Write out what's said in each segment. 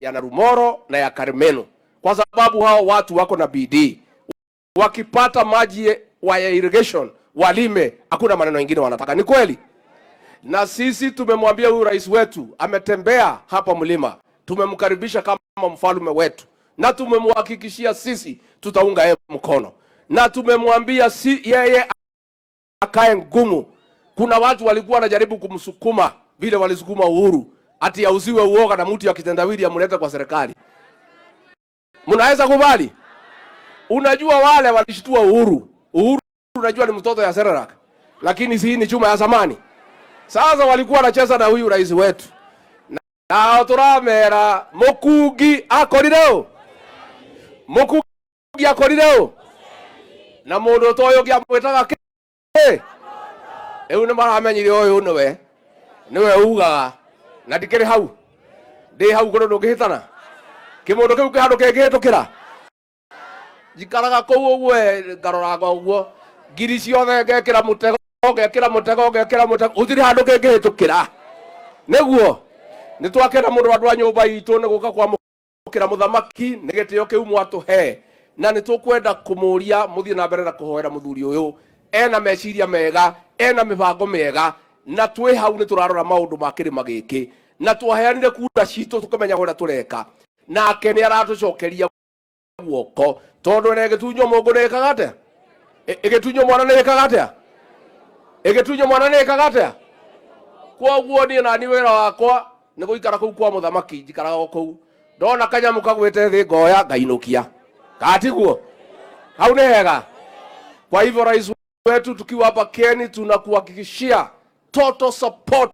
ya Naromoru na ya Karmenu, kwa sababu hao watu wako na bidii. Wakipata maji wa ya irrigation walime, hakuna maneno mengine wanataka. Ni kweli? Na sisi tumemwambia huyu rais wetu, ametembea hapa mlima, tumemkaribisha kama mfalme wetu, na tumemhakikishia sisi tutaunga yeye mkono, na tumemwambia si yeye akae ngumu. Kuna watu walikuwa wanajaribu kumsukuma vile walisukuma Uhuru ati auziwe uoga na mtu ya kitendawili amlete kwa serikali. Mnaweza kubali? Unajua wale walishtua Uhuru. Uhuru unajua ni mtoto ya Serelak, lakini si ni chuma ya zamani. Sasa walikuwa wanacheza na huyu rais wetu na turamera mukungi akorire ũ, mukungi akorire ũ, na mundu ta ũyũ ngĩamwĩtaga kĩ rĩu nĩ maramenyire ũyũ nĩwe nĩwe ugaga na ndikĩrĩ hau, ndĩ hau kũndũ ndũngĩhĩtana kĩmũndũ kĩu kĩ handũ kĩngĩhĩtũkĩra. Njikaraga kũu ũguo ngaroraga ũguo ngiri ciothe, ngekĩra mũtego, ngekĩra mũtego, ngekĩra mũtego, gũtirĩ handũ kĩngĩhĩtũkĩra. Nĩguo nĩ twakena mũno andũ a nyũmba itũ nĩ gũka kwamũkĩra mũthamaki nĩ gĩtĩo kĩu mwatũhe, na nĩ tũkwenda kũmũria mũthiĩ na mbere na kũhoera mũthuri ũyũ. Ena meciria mega, ena mĩbango mĩega, na twĩ hau nĩ tũrarora maũndũ ma kĩrĩma gĩkĩ, na twaheanire kura citũ tũkĩmenya ũrĩa tũreka, nake nĩ aratũcokeria guoko tondũ ene ĩgĩtunywo mũngũ nĩ ĩkaga atĩa? Ĩgĩtunywo mwana nĩ ĩkaga atĩa? Ĩgĩtunywo mwana nĩ ĩkaga atĩa? Kwoguo niĩ nani wĩra wakwa nĩ gũikara kũu kwa mũthamaki, njikaraga o kũu, ndona kanyamũ kagwĩte thĩ ngoya ngainũkia katiguo hau nĩ hega. Kwa hivyo rais wetu, tukiwa hapa Kieni, tunakuhakikishia total support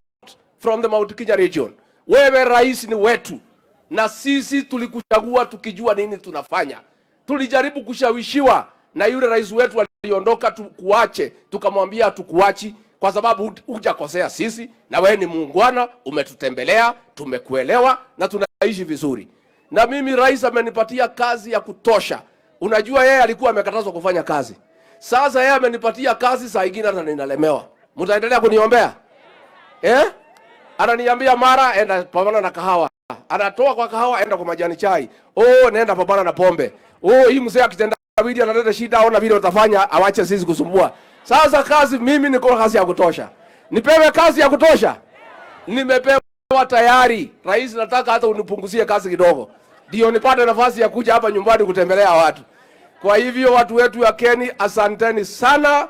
from the Mount Kenya region. Wewe rais ni wetu, na sisi tulikuchagua tukijua nini tunafanya. Tulijaribu kushawishiwa na yule rais wetu aliondoka tukuache, tukamwambia hatukuachi kwa sababu hujakosea sisi, na wewe ni muungwana, umetutembelea, tumekuelewa na tunaishi vizuri. Na mimi rais amenipatia kazi ya kutosha. Unajua yeye alikuwa amekatazwa kufanya kazi. Sasa yeye amenipatia kazi, saa ingine hata ninalemewa. Mtaendelea kuniombea? Eh? Ananiambia mara enda pambana na kahawa. Anatoa kwa kahawa, enda kwa majani chai. Oh, nenda pambana na pombe. Oh, hii mzee akitendawili analeta shida, ona vile utafanya, awache sisi kusumbua. Sasa kazi, mimi niko na kazi ya kutosha. Nipewe kazi ya kutosha? Nimepewa tayari. Rais, nataka hata unipunguzie kazi kidogo, ndio nipate nafasi ya kuja hapa nyumbani kutembelea watu. Kwa hivyo watu wetu wa Kieni, asanteni sana.